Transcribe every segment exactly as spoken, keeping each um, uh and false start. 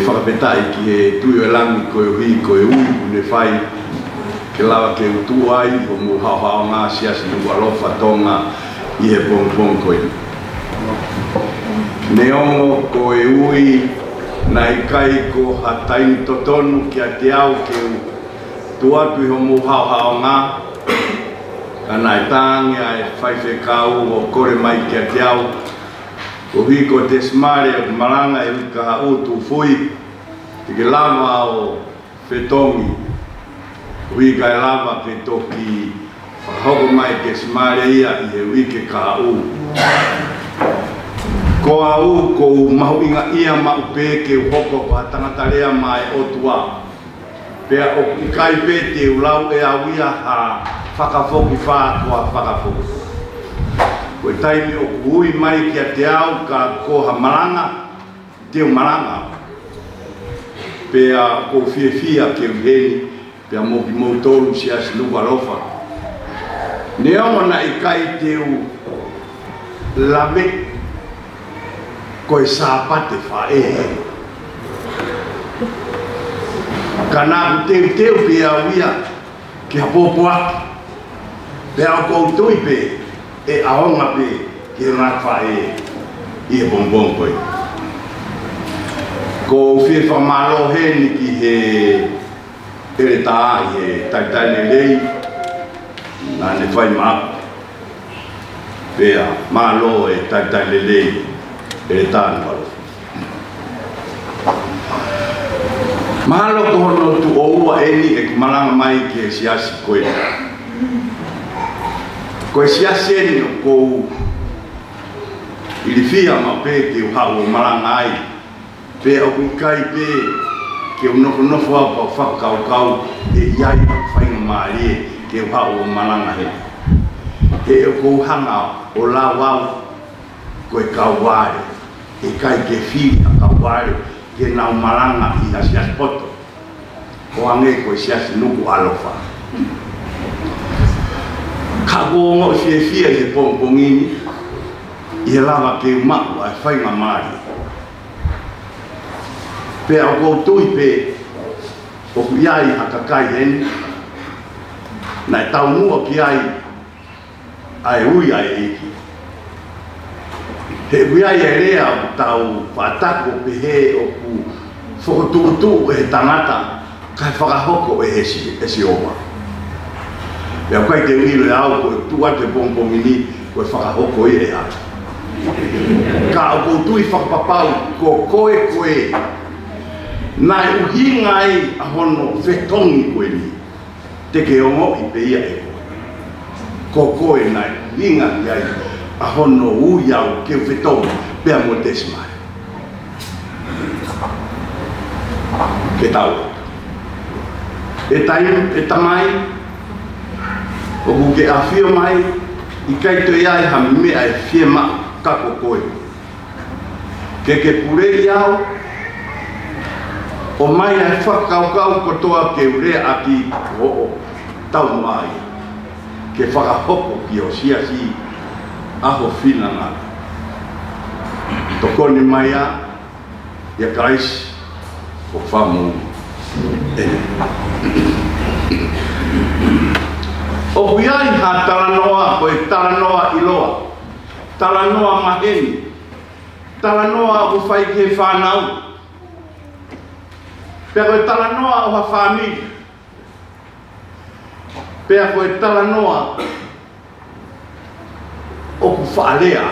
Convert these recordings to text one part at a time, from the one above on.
Fakafetaʻi ki he Tuʻi ʻo e langi koeʻuhi ko e ui ʻoku ne fai ke lava ke u tuʻu ai ʻi homou haʻohaʻonga Siasi Nukuʻalofa Tonga ʻi he pongipongi ko eni. Neongo ko e ui naʻe ʻikai ko ha taimi totonu kiate au ke u tuʻu atu ʻi homou haʻohaʻonga, ka naʻe tangi ʻa e faifekau ʻo kole mai kiate au, koeʻuhi ko Tesimale ʻoku malanga he uike kahaʻu, tuʻu ʻi he lava ʻo fetongi, koeʻuhi kae lava ke toki fakahoko mai Tesimale ia ʻi he uike kahaʻu. Ko au ʻoku ou mahuʻingaʻia maʻu pē ke u hoko ko ha tangata lea maʻa e ʻOtua. Pea ʻoku ʻikai pē te u lau ʻe au ia ha fakafokifā ko ha fakafokifā. Ko e taimi ʻoku ui mai kiate au ka ko ha malanga, te u malanga. Pea ʻoku ou fiefia ke u ʻi heni, pea mo kimoutolu Siasi Nukuʻalofa. Neongo naʻe ʻikai te u lave ko e Sāpate Faʻē, ka naʻa ku teuteu pē au ia ki ha pōpoaki. Pea ʻoku ou tui pē ʻe ʻaonga pē ki he ngaahi faʻē ʻi he pongipongi ko ē. ʻOku ou fie fakamālō heni ki he ʻeletā ʻi he talitali lelei naʻa ne fai maʻaku. Pea mālō e talitali lelei, ʻeletā Nukuʻalofa. Mahalo ko hono tuʻo ua eni ʻeku malanga mai ki he siasi ko ē. Ko e siasi eni ʻoku ou ilifia maʻu pē ke u haʻu ʻo malanga ai. Pea ʻoku ʻikai pē ke u nofonofo au pea u fakakaukau ʻe ʻi ai ha faingamālie ke u haʻu ʻo malanga heni. He ʻoku ou hanga ʻo lau au ko e kau vale, ʻikai ke fili ha kau vale ke nau malanga ʻi ha siasi poto, ʻo hangē ko e Siasi Nukuʻalofa. Ka ʻoku ou ongoʻi fiefia ʻi he pongipongi ni, ʻi he lava ke u maʻu ʻa e faingamālie. Pea ʻoku ou tui pē ʻoku ʻi ai ha kakai heni naʻe taumuʻa ki ai ʻa e ui ʻa e ʻEiki. He ʻoku ʻi ai e lea ʻoku tau faʻa taku ʻo pehē ʻoku fokotuʻutuʻu ʻe he tangata kae fakahoko ʻe he Si-, ʻe Sihova. Pea ʻoku ʻikai te u ʻilo ʻe au ko e tuʻu atu he pongipongi ni ko e fakahoko ia ʻe hai. Ka ʻoku ou tui fakapapau ko koe ko ē naʻe ʻuhinga ai ʻa hono fetongi ko eni, te ke ongoʻi pē ia ʻe koe. Ko koe naʻe ʻuhinga ki ai ʻa hono ui au ke u fetongi pea mo Tesimale. Ke tau. ʻE tai-, ʻe Tamai, ʻoku ke ʻafio mai, ʻikai toe ʻi ai ha meʻa ʻe fiemaʻu ka ko koe. Ke ke puleʻi au, ʻomai ʻa e fakakaukau kotoa ke u lea ʻaki ʻo, ʻo taumuʻa ai. Ke fakahoko ki ho siasi ʻa ho finangalo. Tokoni mai ā, ʻia Kalaisi ko ho Fakamoʻui. ʻĒmeni. ʻOku ʻi ai ha talanoa, ko e talanoa ʻiloa, talanoa maheni, talanoa ʻoku fai ki he fānau, pea ko e talanoa ʻo ha fāmili, pea ko e talanoa ʻoku faʻa lea.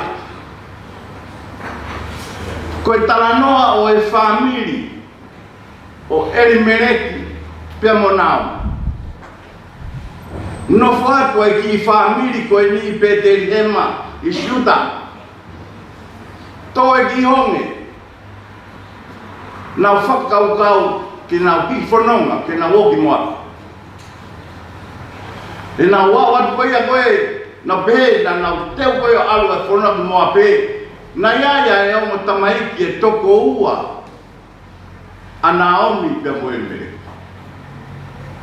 Ko e talanoa ʻo e fāmili ʻo ʻElimeleki pea mo Naomi. Nofo atu ʻa e kiʻi fāmili ko eni ʻi Pētelihema ʻi Siuta. Tō e kiʻi honge, nau fakakaukau ke nau hiki fononga, ke nau ō ki Moape. ʻI heʻenau aʻu atu ko ia ko ē, nau pehē, naʻa nau teu ko ia ʻo ʻalu ʻo fononga ki Moape. Naʻe ʻi ai ʻa e ongo tamaiki ʻe toko ua ʻa Naomi pea mo ʻElimeleki.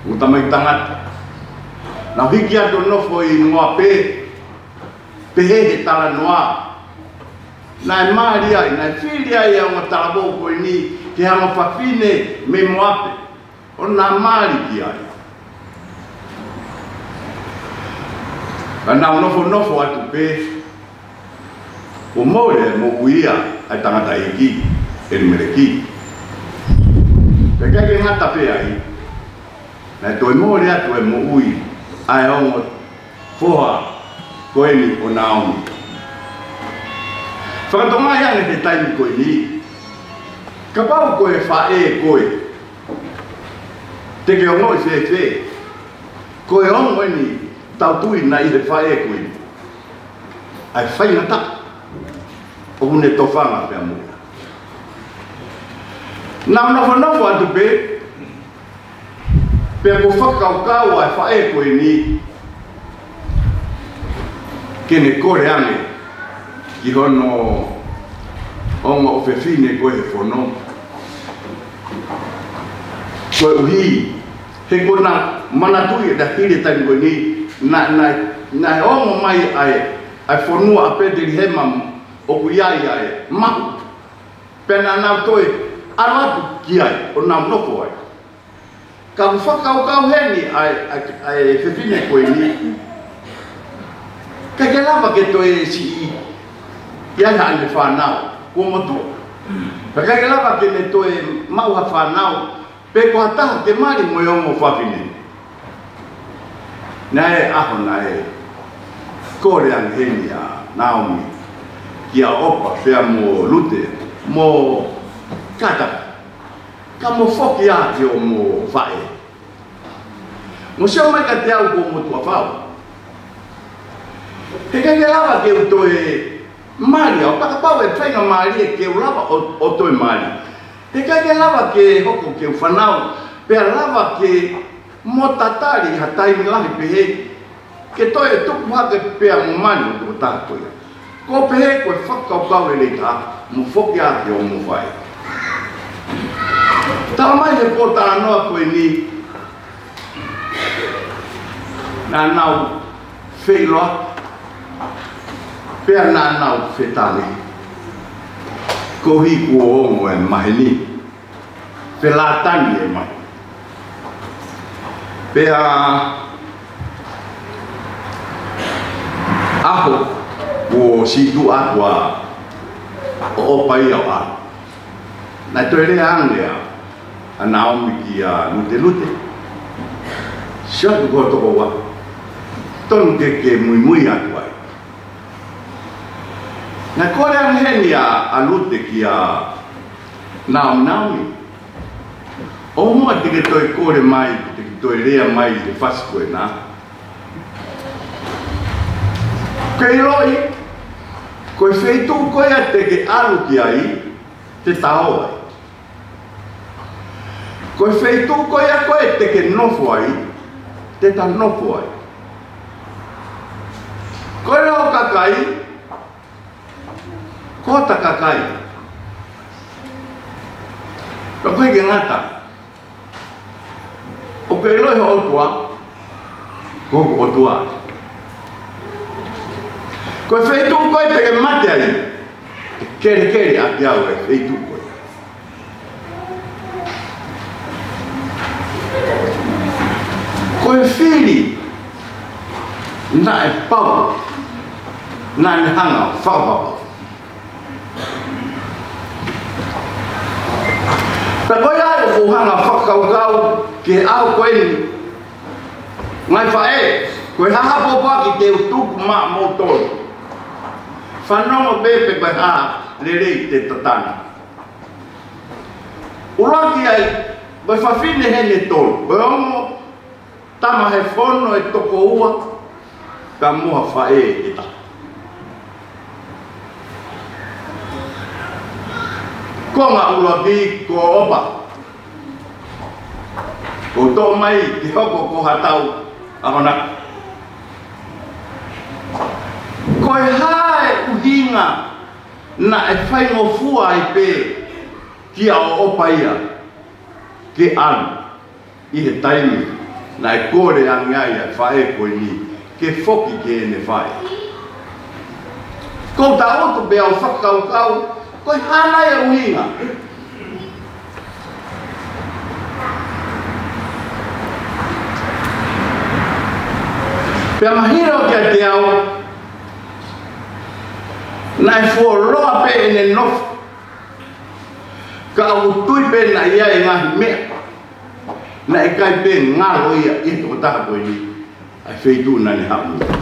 Ongo tamaiki tangata. Nau hiki atu ʻo nofo ʻi Moape. Pehē he talanoa, naʻe mali ai, naʻe fili ai ʻa e ongo talavou ko eni ki he ongo fafine mei Moape, ʻo na mali ki ai. Ka nau nofonofo atu pē, ʻo mole e moʻui ia ʻa e tangataʻeiki, ʻElimeleki. Pea ʻikai ke ngata pē ai, naʻe toe mole atu e moʻui ʻa e ongo foha ko eni ʻo Naomi. Fakatomai ange he taimi ko eni, kapau ko e faʻē koe, te ke ongoʻi fēfē? Ko e ongo eni tau tui naʻe ʻi he faʻē ko eni ʻa e faingataʻa ʻoku ne tofanga pea mo ia. Nau nofonofo atu pē, pea kuo fakakaukau ʻa e faʻē ko eni ke ne kole ange ki hono ongo ʻofefine ko ē he fono. Koeʻuhi he ko ʻena manatuʻi ʻe tahili taimi ko eni, naʻe, naʻe, naʻe ongo mai ʻa e, ʻa e fonua ʻa Petelihema ʻoku ʻi ai ʻa e maʻu. Pea naʻa nau toe ʻalu atu ki ai, ʻo nau nofo ai. Ka ʻoku fakakaukau heni ʻa e, ʻa e, ʻa e fefine ko eni, ʻikai ke lava ke toe siʻi ʻi ai haʻane fānau, kuo motuʻa. Pea ʻikai ke lava ke ne toe maʻu ha fānau, pe ko ha taha ke mali mo e ongo fafine. Naʻe ʻi ai e ʻaho naʻe kole ange heni ʻa Naomi kia ʻOpa pea mo Lute, mo kātaki, ka mou foki ā ki hoʻomou faʻē. Mou sio mai kiate au, kuo u motuʻa fau. He ʻikai ke lava ke u toe mali au, pea kapau ʻe faingamālie ke u lava ʻo, ʻo toe mali, he ʻikai ke lava ke hoko ke u fānau, pea lava ke mo tatali ha taimi lahi pehē, ke toe tupu hake pea mo mali ʻo tuku taha ko ia. Ko e pehē ko e fakakaukau lelei taha, mou foki ā ki hoʻomou faʻē. Talamai he pōtalanoa ko eni, naʻa nau feʻiloaki, pea naʻa nau fetale. Koeʻuhi kuo ongo e maheni, felātani e maheni. Pea ʻaho kuo siʻi tuʻu atu ʻa ʻOpa ia ʻo ʻalu, naʻe toe lea ange ʻa Naomi kia Lute, Lute, sio atu ki ho tokoua, tonu ke ke muimui atu ai. Naʻe kole ange heni ʻa, ʻa Lute kia Naomi, Naomi, ʻoua muʻa te ke toe kole mai, te ke toe lea mai he fasi ko ena. Ke ʻiloʻi, ko e feituʻu ko ia te ke ʻalu ki ai, te ta ō ai. Ko e feituʻu ko ia ko ē te ke nofo ai, te ta nofo ai. Ko e lau ʻa e kakai, ko hota kakai. Pea ʻoku ʻikai ke ngata, ʻoku ke ʻiloʻi ho ʻOtua, ko hoku ʻOtua. Ko e feituʻu ko ē te ke mate ai, te ke kelekele ʻaki au e feituʻu ko ē. Ko e fili naʻe pau naʻa ne hanga ʻo fakapapau. Pea ko ia ʻoku ou hanga ʻo fakakaukau ki he ʻaho ko eni, ngaahi faʻē, ko e hā ha pōpoaki te u tuku maʻamoutolu. Fanongo pē pe ko e hā lelei te ta tali. ʻUluaki ai, ko e fafine ʻe tolu, ko e ongo tama he fono ʻe toko ua, ka mo ha faʻē ʻe taha. Konga ʻuluaki ko ʻOpa. Kuo toʻo mai ke hoko ko ha tau akonaki. Ko e hā e ʻuhinga naʻe faingofua ai pē kia ʻOpa ia ke ʻalu ʻi he taimi naʻe kole ange ai ʻa e faʻē ko eni ke foki ki heʻene faʻē? Ko u taʻutu pea u fakakaukau, ko e hā nai e ʻuhinga? Pea mahino kiate au, naʻe fuoloa pē ʻene nofo. Ka ʻoku ou tui pē naʻe ʻi ai e ngaahi meʻa naʻe ʻikai pē ngalo ia ʻi he tokotaha ko eni, ʻa e feituʻu naʻa ne haʻu mei ai.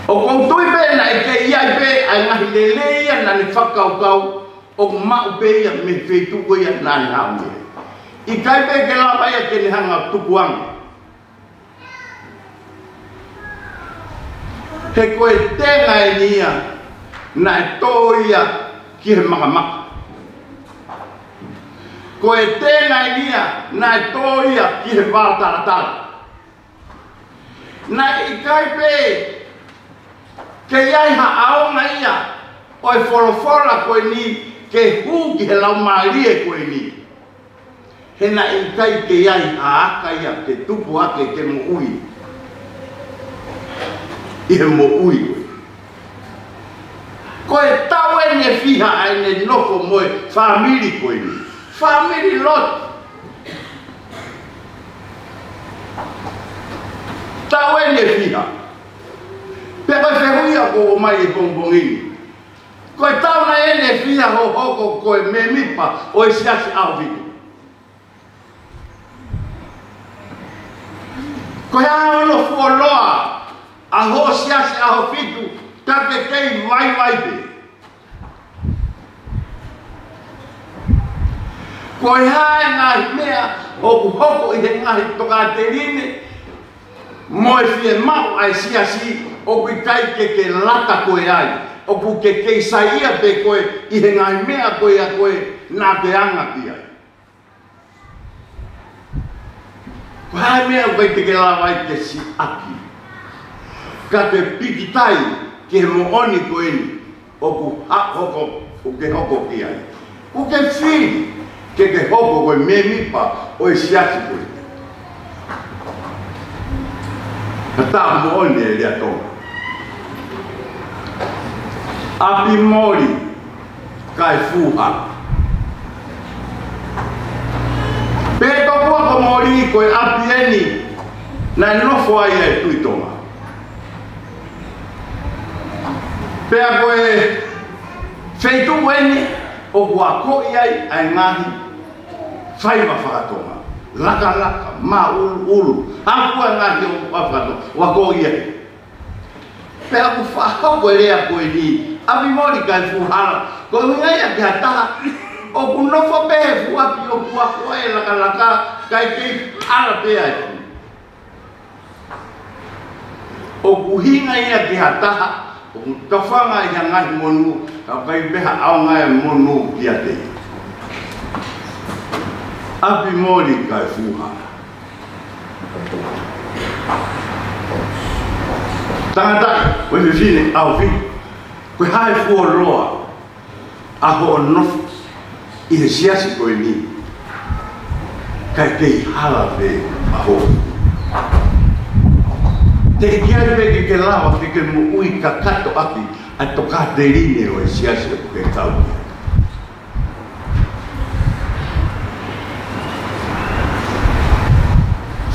ʻOku ou tui pē naʻe kei ʻi ai pē ʻa e ngaahi lelei ia naʻa ne fakakaukau ʻoku maʻu pē ia mei he feituʻu ko ia naʻa ne haʻu mei ai. ʻIkai pē ke lava ia ke ne hanga ʻo tukuange. He ko e tenga eni ia naʻe tō ia ki he makamaka. Ko e tenga eni ia naʻe tō ia ki he vao talatala. Naʻe ʻikai pē ke ʻi ai ha ʻaonga ia ʻo e folofola ko eni ke hū ki he laumālie ko eni. He naʻe ʻikai ke ʻi ai ha aka ia ke tupu hake ke moʻui ʻi he moʻui ko ē. Ko e taʻu ʻe fiha ʻa ʻene nofo mo e fāmili ko eni. Fāmili lotu. Taʻu ʻe fiha. Pea ko e fehuʻi ia ʻoku ʻomai he pongipongi ni. Ko e taʻu nai ʻe fiha hoʻo hoko ko e mēmipa ʻo e Siasi ʻAhofitu? Ko e hā hono fuoloa ʻa hoʻo Siasi ʻAhofitu ka ke kei vaivai pē? Ko e hā e ngaahi meʻa ʻoku hoko ʻi he ngaahi tokāteline mo e fiemaʻu ʻa e Siasi ʻoku ʻikai ke ke lata koe ai, ʻoku ke kei saiʻia pē koe ʻi he ngaahi meʻa ko ia ko ē naʻa ke anga ki ai? Ko e hā e meʻa ʻoku ʻikai te ke lava ai ke siʻaki, ka ke pikitai ki he moʻoni ko eni ʻoku ha-, hoko, ʻoku ke hoko ki ai? ʻOku ke fili ke ke hoko ko e mēmipa ʻo e Siasi ko ē? Ka tā moʻoni e lea Tonga. ʻApi moli kae fū hala. Pea tokua ko Moli ko e ʻapi eni naʻe nofo ai e Tuʻi Tonga. Pea ko e feituʻu eni ʻoku akoʻi ai ʻa e ngaahi faiva fakatonga, lakalaka, māʻuluʻulu, hā fua e ngaahi ʻoku fakatonga, ʻoku akoʻi ai. Pea ʻoku fakahoko e lea ko eni, ʻapi moli kae fū hala, ko e ʻuhinga ia ki ha taha ʻoku nofo pē he fua ʻapi ʻoku ako e lakalaka, kae kei hala pē ai. ʻOku ʻuhinga ia ki ha taha ʻoku tofanga ʻi ha ngaahi monū, ka ʻoku ʻikai pē ha ʻaonga e monū kiate ia. ʻApi moli kae fū hala. Tangata, ko e fefine ʻAhofitu, ko e hā e fuoloa ʻa hoʻo nofo ʻi he Siasi ko eni kae kei hala pē ʻa hoʻo? Teʻeki ai pē ke ke lava ke ke moʻui kakato ʻaki ʻa e tokāteline ʻo e Siasi ʻoku ke kau ki ai.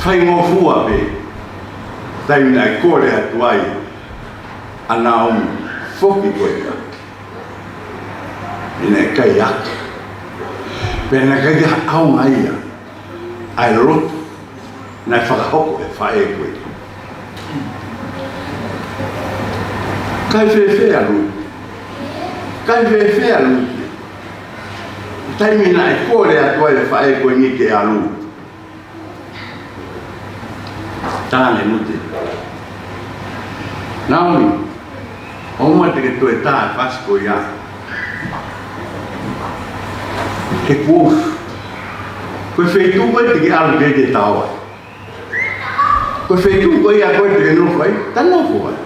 Faingofua pē taimi naʻe kole atu ai ʻa Naomi foki ko ia, he naʻe ʻikai ake. Pea naʻe ʻikai ha ʻaonga ia ʻa e lotu naʻe fakahoko ʻe he faʻē ko ē. Kae fēfē ʻa Lute? Kae fēfē ʻa Lute? Taimi naʻe kole atu ai e faʻē ko eni ke ʻalu, talaange ʻe Lute: Naomi, ʻoua te ke toe tā e fasi ko ia. He kuo u, ko e feituʻu ko ē te ke ʻalu ki ai te ke tau ai. Ko e feituʻu ko ia ko ē te ke nofo ai, ta nofo ai.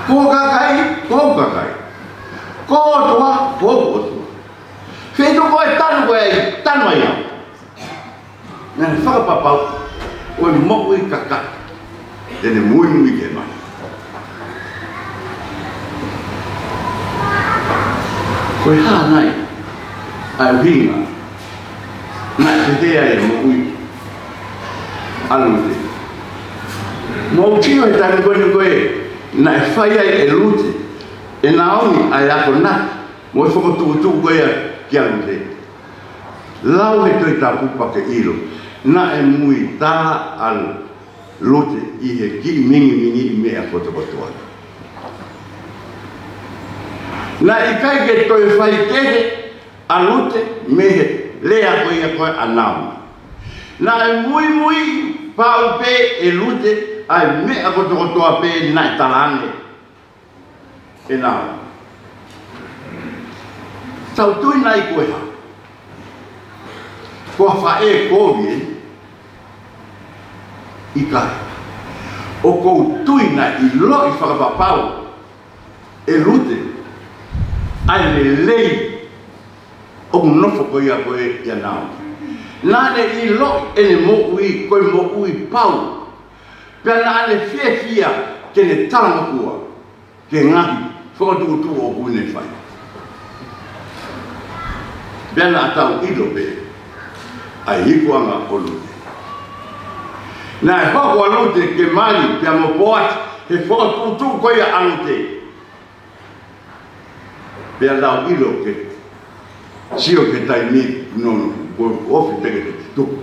Ko ho kakai, ko hoku kakai. Ko ho ʻOtua, ko hoku ʻOtua. Feituʻu ko ē ʻe tanu koe ai, tanu ai au. Naʻa ne fakapapau ko e moʻui kakato te ne muimui ki ai. Ko e hā nai ʻa e ʻuhinga naʻe pehē ai e moʻui ʻa Lute. Mou sio he taimi ko eni ko ē naʻe fai ai ʻe Lute, ʻe Naomi ʻa e akonaki mo e fokotuʻutuʻu ko ia kia Lute. Lau he Tohi Tapu pea ke ʻilo, naʻe muitala ʻa Lute ʻi he kiʻi mingimingiʻi meʻa kotokotoa. Naʻe ʻikai ke toe fai kehe ʻa Lute mei he lea ko ia ko ē ʻa Naomi. Naʻe muimui pau pē ʻe Lute ʻa e meʻa kotokotoa pē naʻe talaange ʻe Naomi. Tau tui nai ko e hā? Ko ha faʻē kovi eni? ʻIkai. ʻOku ou tui naʻe ʻiloʻi fakapapau ʻe Lute ʻa e lelei ʻoku nofo ko ia ko ē ʻia Naomi. Naʻa ne ʻiloʻi ʻene moʻui ko e moʻui pau, pea naʻa ne fiefia ke ne talamakua ki he ngaahi fokotuʻutuʻu ʻoku ne fai. Pea naʻa tau ʻilo pē ʻa e hikuʻanga ʻo Lute. Naʻe hoko ʻa Lute ke mali pea mo Poasi he fokotuʻutuʻu ko ia ʻa Lute. Pea lau ʻilo ke sio ki he taimi nono, ko e ofi pē ke tuku.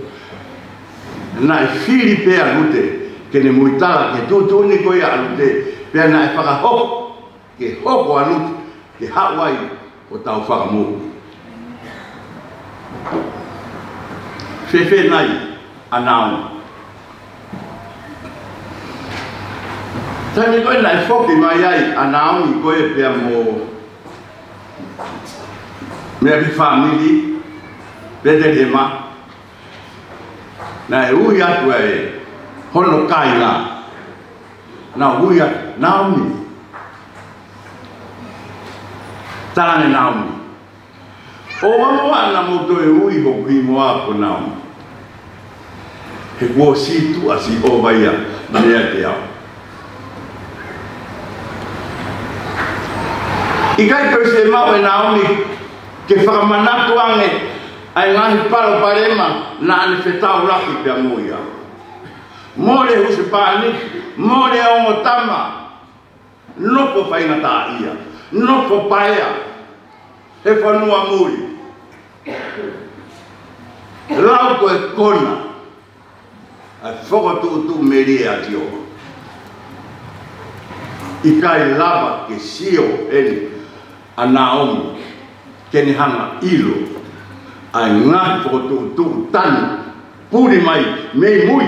Naʻe fili pē ʻa Lute ke ne muitala ki he tuʻutuʻuni ko ia ʻa Lute, pea naʻe fakahoko ke hoko ʻa Lute ke haʻu ai ʻo tau fakamoʻui. Fēfē nai ʻa Naomi? Taimi ko ē naʻe foki mai ai ʻa Naomi ko ē pea mo e meʻa ki he fāmili Petelihema, naʻe ui atu ʻa hono kāinga, naʻe ui atu, Naomi. Talaange ʻe Naomi, ʻoua muʻa naʻa mou toe ui hoku hingoa ko Naomi, he kuo ʻosi tuʻu ʻa Sihova ia meiate au. ʻIkai toe fiemaʻu ʻe Naomi ke fakamanatu ange ʻa e ngaahi palopalema naʻa ne fetaulaki pea mo ia. Mole husepāniti, mole ongo tama, nofo faingataʻaʻia, nofo paea he fonua muli. Lau ko e kona ʻa e fokotuʻutuʻu melie ʻa Sihova. ʻIkai lava ke sio eni ʻa Naomi ke ne hanga ʻilo ʻa e ngaahi fokotuʻutuʻu tanu puli mai mei mui.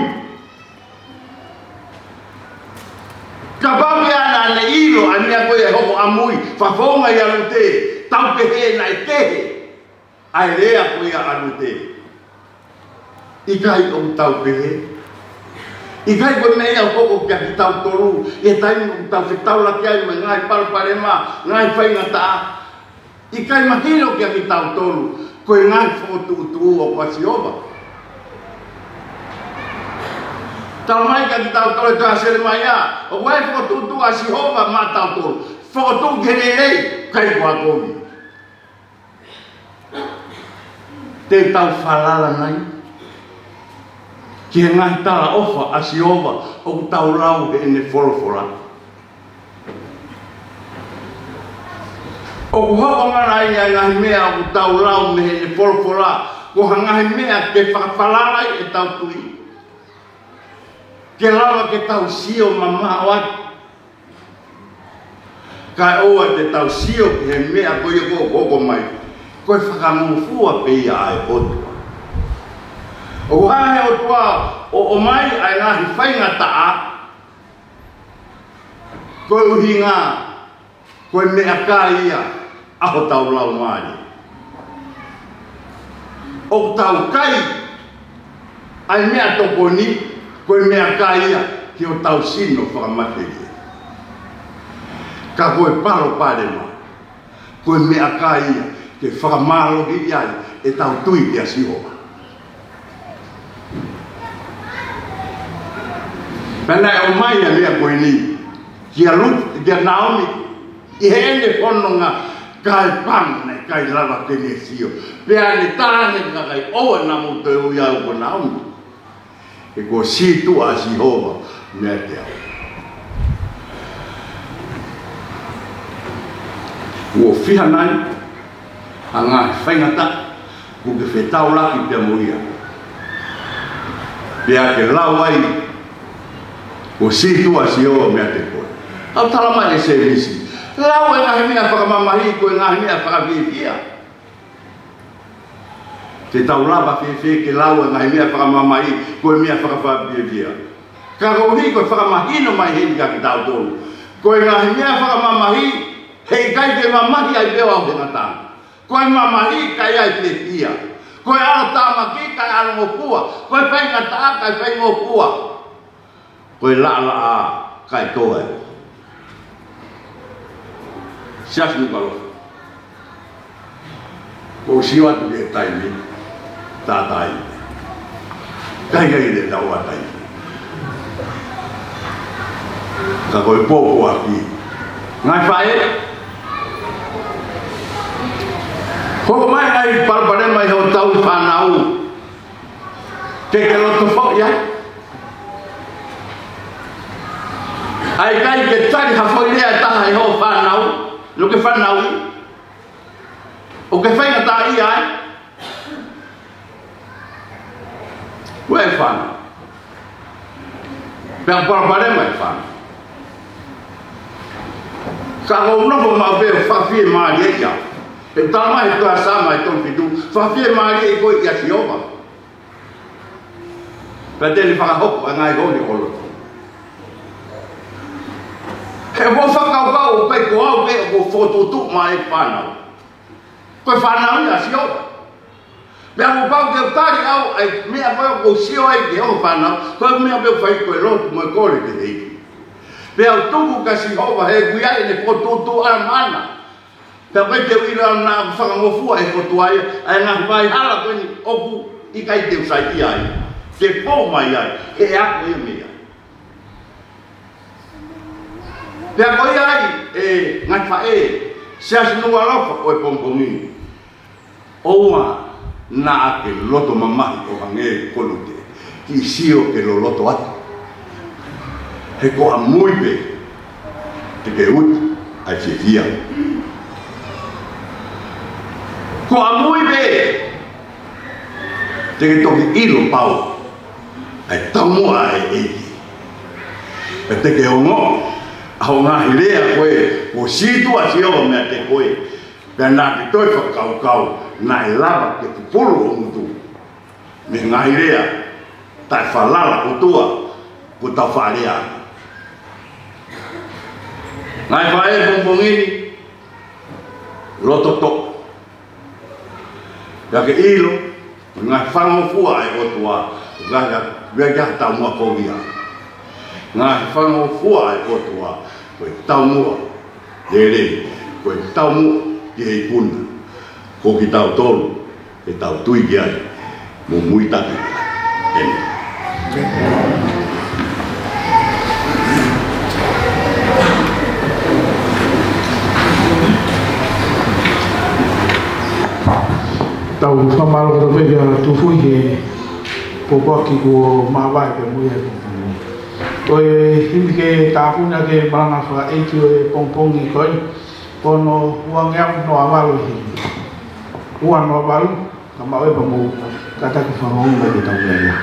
Kapau pē naʻa ne ʻilo ʻa e meʻa ko ia ʻe hoko ʻamui, fakafofonga ʻia Lute, tau pehē naʻe kehe ʻa e lea ko ia ʻa Lute. ʻIkai ʻoku tau pehē? ʻIkai ko e meʻa ia ʻoku hoko kia kitautolu ʻi he taimi ʻoku tau fetaulaki ai mo e ngaahi palopalema, ngaahi faingataʻa? ʻIkai mahino kia kitautolu ko e ngaahi fokotuʻutuʻu ʻoku ʻa Sihova? Talamai kia kitautolu ʻe he tohi ʻa Selemaia, ʻoku ʻi ai e fokotuʻutuʻu ʻa Sihova maʻatautolu, fokotuʻu ki he lelei, ʻikai ko ha kovi. Te tau falala nai ki he ngaahi talaʻofa ʻa Sihova ʻoku tau lau heʻene folofola? ʻOku hoko mai ʻa e ngaahi meʻa ʻoku tau lau mei heʻene folofola ko ha ngaahi meʻa ke fakafalala ai ʻetau tui, ke lava ke tau sio mamaʻo atu, kae ʻoua te tau sio ki he meʻa ko ia ʻoku hoko mai ko e fakangofua pē ia ʻa e ʻOtua. ʻOku hanga ʻe he ʻOtua ʻo ʻomai ʻa e ngaahi faingataʻa ko e ʻuhinga ko e meʻakai ia ʻa hotau laumālie. ʻOku tau kai ʻa e meʻatokoni, ko e meʻakai ia ki hotau sino fakamatelie. Ka ko e palopalema, ko e meʻakai ia ke fakamālohiʻi ai ʻetau tui kia Sihova. Pea naʻe ʻomai ʻa e meʻa ko eni kia Lut-, kia Naomi ʻi heʻene fononga, kae pau naʻe ʻikai lava ke ne sio. Pea ne talaange ki he kakai, ʻoua naʻa mou toe ui au ko Naomi. He kuo sītuʻa ʻa Sihova meiate au. Kuo fiha nai ʻa e ngaahi faingataʻa kuo ke fetaulaki pea mo ia, pea ke lau ai, kuo sītuʻa ʻa Sihova meiate koe? ʻOku talamai ʻe Sēmisi, lau e ngaahi meʻa fakamamahi ko e ngaahi meʻa fakafiefia. Te tau lava fēfē ke lau e ngaahi meʻa fakamamahi ko e meʻa fakafiefia? Ka koeʻuhi ko e fakamahino mai heni kiate kitautolu, ko e ngaahi meʻa fakamamahi, heʻikai ke mamahi ai pē ʻa e ʻaho ʻo e ngataʻanga. Ko e mamahi kae ʻai fiefia. Ko e ʻalotāmaki kae ʻalongofua. Ko e faingataʻa kae faingofua. Ko e laʻalaʻā kae tō ai. Siasi Nukuʻalofa, ʻoku ou sio atu ki he taimi, tātai. Kai kai le tau atai. Ka ko e pōpoaki. Ngaahi faʻē, hoko mai ngaahi palopalema ʻi hotau fānau, ke ke loto foʻi ai. ʻIkai ke tali ha foʻi lea ʻe taha ʻi hoʻo fānau, ʻoku ke fānau, ʻoku ke faingataʻaʻia ai. Ko e fānau, pea palopalema e fānau. Ka ʻoku ou nofo maʻu pē ʻo fakafiemālieʻi au. He talamai ʻe he tohi Saame tolu fitu, fakafiemālieʻi koe ʻia Sihova, pea te ne fakahoko ʻa e ngaahi holi ʻo ho loto. He ʻoku ou fakakaukau ʻoku ʻikai ko au pē ʻoku ou fokotuʻutuʻu mai e fānau. Ko e fānau ia ʻa Sihova. Pea ʻoku pau ke u tali au ʻa e meʻa ko ē ʻoku ou sio ai ki hoʻo fānau, ko e meʻa pē ʻoku fai ko e lotu mo e kole ki he ʻEiki. Pea u tuku kia Sihova he ʻoku ʻi ai ʻene fokotuʻutuʻu ʻa e mana. Pea ʻoku ʻikai te u ʻilo ʻe au naʻa ku fakangofua ʻe he ʻOtua ia ʻa e ngaahi faihala ko eni ʻoku ʻikai te u saiʻia ai, ke pou mai ai, he ʻe ako ia mei ai. Pea ko ia ai, ʻe ngaahi faʻē, Siasi Nukuʻalofa, ʻo e pongipongi ni, ʻoua naʻa ke loto mamahi ʻo hangē ko Lute, kiʻi sio ke loloto atu. He ko ʻamui pē te ke utu ʻa e fiefia. Ko ʻamui pē te ke toki ʻilo pau ʻa e taumuʻa ʻa e ʻEiki. Pea te ke ongoʻi ʻa hoʻo ngaahi lea ko ē, kuo sītuʻa ʻa Sihova meiate koe. Pea naʻa ke toe fakakaukau naʻe lava ke pupulu ho ngutu mei he ngaahi lea taʻefalala ʻOtua kuo tau faʻa lea. Ngaahi faʻē, pongipongi ni, loto toʻa. Pea ke ʻilo, ngaahi fakangofua ʻa e ʻOtua, ngaahi, ngaahi taumuʻa ko ia. Ngaahi fakangofua ʻa e ʻOtua, ko e taumuʻa lelei, ko e taumuʻa ki he ikuna, ko kitautolu ke tau tui ki ai mo muitaki. ʻĒmeni. Tau fakamālō kotoa pē kia Tufuhi he pōpoaki kuo māvae pea mo ia. Ko e himi ke tāpuni ʻa e malanga fakaʻeiki ʻo e pongipongi ko eni, ko hono ua ngeau noa valu e himi. Ua noa valu, ka maʻu e pa mou kātaki fanongo mai ke tau lea.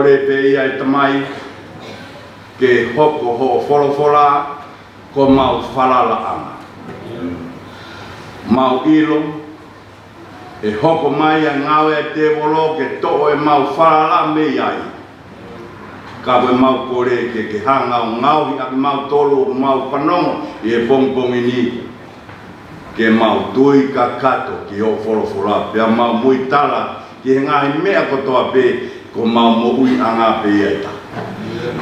Kole pē ia ʻe Tamai, ke hoko hoʻo folofola ko homau falalaʻanga. Mau ʻilo, ʻe hoko mai ʻa e ngāue ʻa e tēvolo ke toʻo ʻemau falala mei ai. Ka ko ʻemau kole ke ke hanga ʻo ngaohi ʻa kimautolu ʻoku mau fanongo ʻi he pongipongi ni, ke mau tui kakato ki hoʻo folofola, pea mau muitala ki he ngaahi meʻa kotoa pē ko homau moʻuiʻanga pē ia ʻe taha.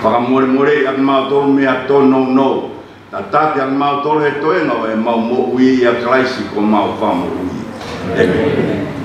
Fakamolemoleʻi ʻa kimautolu mei ha tōnounou. Tataki ʻa kimautolu he toenga ʻo ʻemau moʻui ʻia Kalaisi ko homau Fakamoʻui. ʻĒmeni.